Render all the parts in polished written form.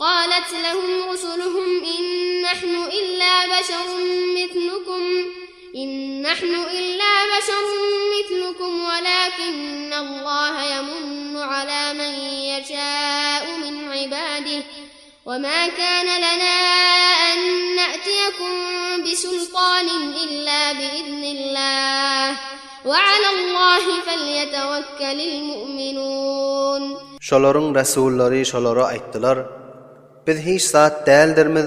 Galat lehum rusuluhum in nahnu illa beşerun mislukum in nahnu illa beşerun mislukum welakinnallaha yemunnu ala men yeşâ'u min ibadih we mâ kâne lenâ en ne'tiyekum bisultanin illa biiznillah we alallahi felyetewekkelil mu'minun. Şolaryň resullary şolara aýtdylar, Biz hiç zat däldirmiz,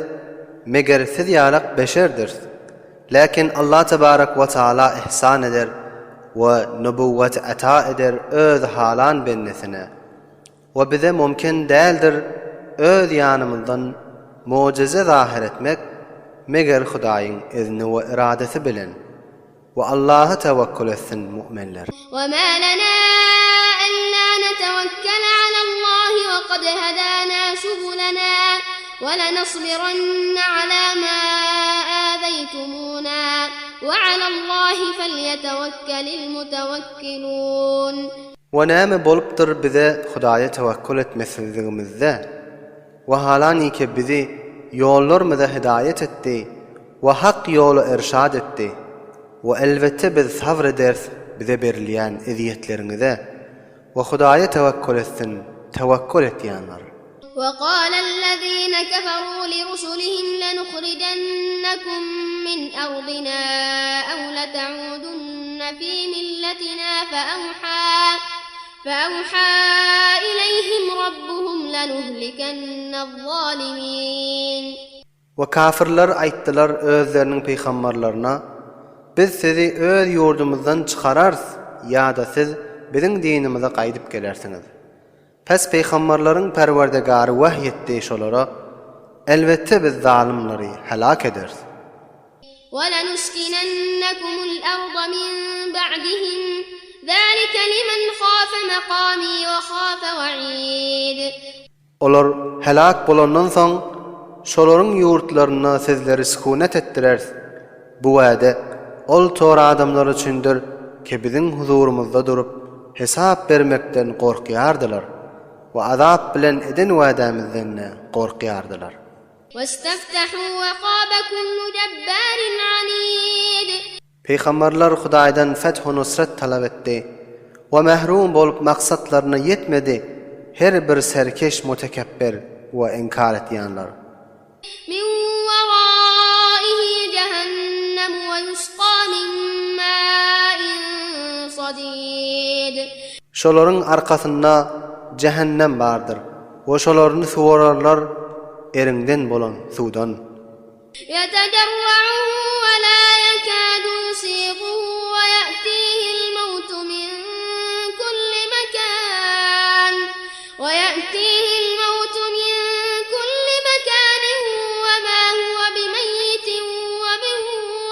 meger siz ýalak beşerdiris. Läkin Allah tebarek we taala ihsan eder we nubuwwet ata eder öz halan bendesine. We bize mümkin däldir öz ýanymyzdan mujize zahyr etmek, meger Hudaýyň izni we iradesi bilen. We Allaha tewekkül etsin mu'minler. We ma lana alla netewekkele alallahi we kad hedana subulana we lenasbiranna ala ma azeytumuna we alallahi felyetewekkelil mutewekkilun. We näme bolupdyr bize Hudaýa tewekkül etmesizligimizde? We halanike bizi ýollarymyza hidaýat etdi we hak ýola irşad etdi. We elbetde biz sabr ederis bize berilýän ezýetleriňize. We Hudaýa tewekkül etsin tewekkül etýänler. We galellezine keferu lirusulihim lenuhrijennekum min ardina ew leteudunne fi milletina fe ewha Feawha ileýhim rabbuhum lenuhlikennezzalimin. We kafirler aýtdylar özleriniň pygambarlaryna, Biz sizi öz ýurdumyzdan çykararys ýa-da siz biziň dinimize gaýdyp gelersiňiz. Pes pygambarlaryň Perwerdigary wahy etdi şolara, Elbetde biz zalymlary helak ederis. وَلَنُسْكِنَنَّكُمُ الْأَرْضَ مِنْ بَعْدِهِمْ ذَٰلِكَ لِمَنْ خَافَ مَقَامِي وَخَافَ وَعِيدِ. Olar heläk bolandan soň, şolaryň ýurtlarynda sizleri sükunet etdireris. Bu wade ol tor adamlar üçindir ki biziň huzurymyzda durup, hesap bermekden gorkýardylar we azap bilen eden wädämizden-de gorkýardylar. Westeftahu we habe kullu jebbarin anid. Pygamberler Hudaýdan feth-u-nusret talap etdi we mehrum bolup maksatlaryna ýetmedi her bir serkeş mutekepbir we inkar etýänler. Min weraihi jehennemu we yusqa min main sadid. Şolaryň arkasynda jähennem bardyr. We şolaryny suwararlar eriňden bolan suwdan. Ýetejerrauhu we la ýekadu ýusiguhu we ýe'tihil mewtu min kulli mekan we ýe'tihil mewtu min kulli mekanin we ma huwe bimeýýitin we min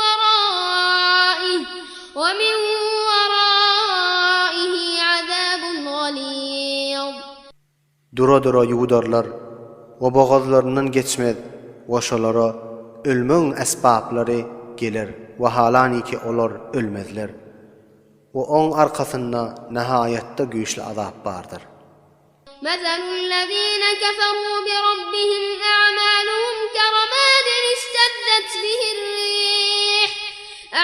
weraih we min weraihi azabun galiz. Dura-dura ýuwudarlar we bogazlaryndan geçmez we şolara ölmegiň esbaplary geler we halaniki olar ölmezler. We oň arkasynda nahaýatda güýçli azap bardyr. Meselüllezine keferu birabbihim a'maluhum keramadin işteddet bihirrih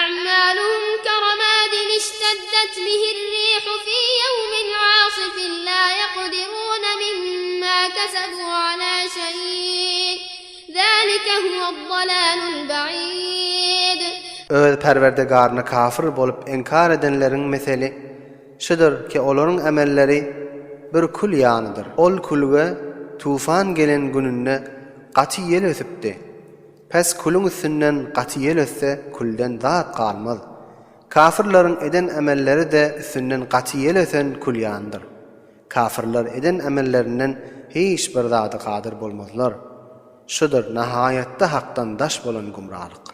A'maluhum keramadin işteddet bihirrihu fi yevmin asifin la yekdirune mimma kesebu ala şeyi Zalike huve'd-dalalul ba'id. Öz Perwerdigaryna kafir bolup inkar edenleriň meseli şudur ki olaryň emelleri bir kül ýalydyr. Ol külge tufan gelen gününde gaty ýel ösüpdi. Pes külüň üstünden gaty ýel ötse, külden zat galmaz. Kafyrlaryň eden emelleri-de üstünden gaty ýel ösen kül ýalydyr. Kafyrlar eden emellerinden hiç bir zada kadyr bolmazlar. Şudur, nahaýatda Hakdan daş bolan gümralyk.